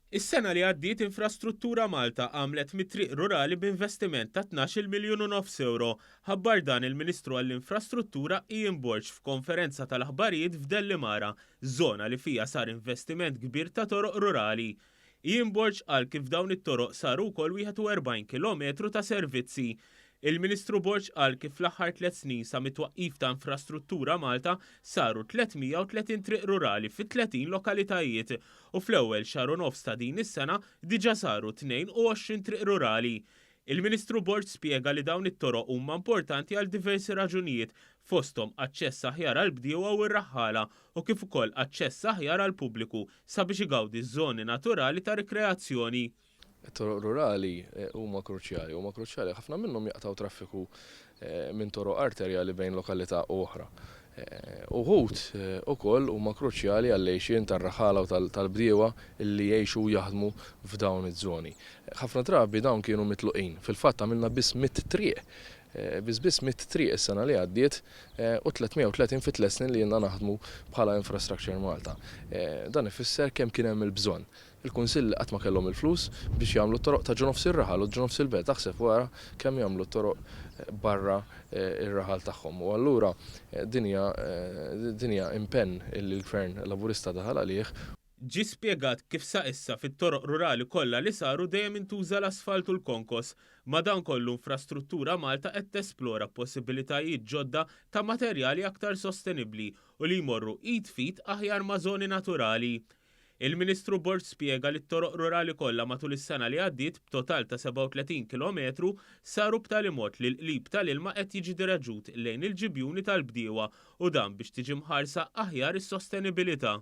Is-sena li għaddiet Infrastruttura Malta għamlet mit-triq rurali b'investiment ta' 12-il miljun u nofs ewro. Ħabbar dan il-Ministru għall-Infrastruttura Ian Borg f'konferenza tal-aħbarijiet f'Dellimara, żona li fiha sar investiment kbir ta' toroq rurali. Ian Borg qal kif dawn it-toroq saru wkoll 41 kilometru ta' servizzi. Il-Ministru Borg qal kif fl-aħħar tlett snin sa mit-twaqqif ta' Infrastruttura Malta saru 330 triq rurali fi 30 lokalitajiet u fl-ewwel xahar u nofs ta' din is-sena diġà saru 22 triq rurali. Il-Ministru Borg spjega li dawn it-toroq huma importanti għal diversi raġunijiet fosthom aċċess aħjar għall-bdiewa u r-raħħala u kif ukoll aċċess aħjar għall-pubbliku sabiex igawdi ż-żoni naturali ta' rikreazzjoni. It-toroq rurali huma kruċjali, huma kruċjali. Ħafna minnhom jaqtgħu traffiku minn toroq arterjali bejn lokalità u oħra. Uħud ukoll huma kruċjali għall-għixien tar-raħħala u tal-bdiewa li jgħixu u jaħdmu f'dawn iż-żoni. Ħafna drabi dawn kienu mitluqin. Fil-fatt għamilna biss mitt triq, biss biss mitt triq is-sena li għaddiet u 330 fi tliet snin li ilna naħdmu bħala Infrastructure Malta. Dan ifisser kemm kien hemm il-bżonn. Il-kunsilli qatt ma kellhom il-flus biex jagħmlu t-toroq ta' ġo nofs ir-raħal u ġo nofs il-belt, aħseb u ara kemm jagħmlu t-toroq barra r-raħal tagħhom. U allura din hija din hija impenn illi l-Gvern Laburista daħal għalih. Ġie spjegat kif sa issa fit-toroq rurali kollha li saru dejjem intuża l-asfalt u l-konkos. Madankollu Infrastruttura Malta qed tesplora possibilitajiet ġodda ta' materjali aktar sostenibbli u li jmorru id f'id aħjar ma' żoni naturali. Il-Ministru Borg spjega li t-toroq rurali kollha matul is-sena li għaddiet b'total ta' 37 kilometru saru b'tali mod li l-qlib tal-ilma qed jiġi direġut lejn il-ġibjuni tal-bdiewa u dan biex tiġi mħarsa aħjar is-sostenibilità.